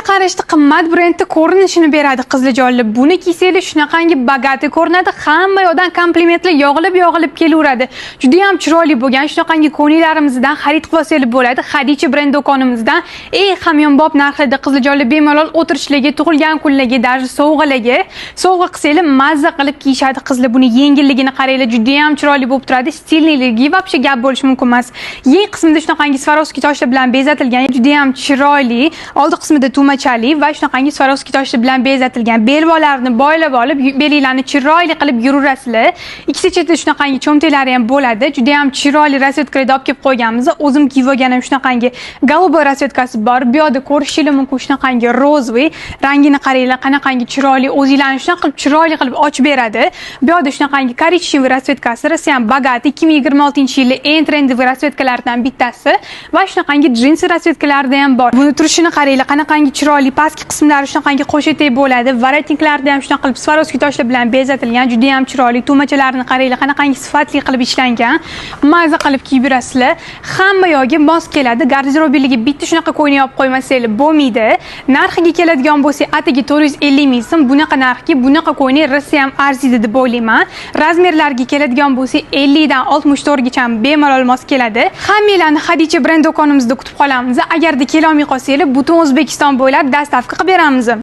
Bitta qarashda qimmat brendni ko'rinishini beradi, qizlarjonlar. Buni kiysanglar, shunaqangi богатый ko'rinadi. Hamma yoqdan komplimentlar yog'ilib-yog'ilib kelaveradi. Juda ham chiroyli bo'lgan shunaqangi ko'ynaklarimizdan xarid qilib olsanglar bo'ladi. Hadicha brend do'konimizdan eng hamyonbop narxlarda, qizlarjonlar, bemalol o'tirishlarga, tug'ilgan kunlarga, даже sovg'alarga sovg'a qilsanglar, mazza qilib kiyishadi qizlar. Buni yengilligini qaranglar, juda ham chiroyli bo'lib turadi. Стильный ligi вообще gap bo'lishi mumkin emas. Yeng qismida shunaqangi Swarovski toshlar bilan bezatilgan, juda ham chiroyli. Oldi qismida tugmachali va shunaqangi Swarovski toshlar bilan bezatilgan. Belbog'larni boylab olib, belinglarni chiroyli qilib yuraverasizlar. Ikkita chetida shunaqangi cho'ntaklari ham bo'ladi. Juda ham chiroyli расцветка larda olib kelib qo'yganmiz. O'zim kiyib olganim shunaqangi голубой расцветка si bor. Bu yoqda ko'rishingiz mumkin shunaqangi розовый rangini qaranglar, qanaqangi chiroyli, o'zinglarni shunaqa qilib chiroyli qilib ochib beradi. Bu yoqda shunaqangi коричневый расцветка si, rosa ham богатый, 2026-yilda eng трендовый расцветка lardan bittasi va shunaqangi jinsi расцветка larida ham bor. Buni turishini qaranglar, qanaqangi chiroyli, pastki qismlari shunaqangi qo'shetak bo'ladi. Воротник larida ham shunaqa qilib Swarovski toshlar bilan bezatilgan, juda ham chiroyli. Tugmachalarini qaranglar, qanaqangi sifatli qilib ishlangan. Maza qilib kiyib yurasizlar. Hamma yoqga mos keladi. Garderobingizga bitta shunaqa ko'ynak olib qo'ymasanglar bo'lmaydi. Narxiga keladigan bo'lsak, atigi 450 ming so'm. Bunaqa narxga bunaqa ko'ynak rosa ham arziydi deb o'ylayman. Размер larga keladigan bo'lsak, 50 dan 64 gacha bemalol mos keladi. Hammanglarni Hadicha brend do'konimizda kutib qolamiz. Agarda kelolmay qolsanglar, butun O'zbekiston bo'ylab доставка qilib beramiz.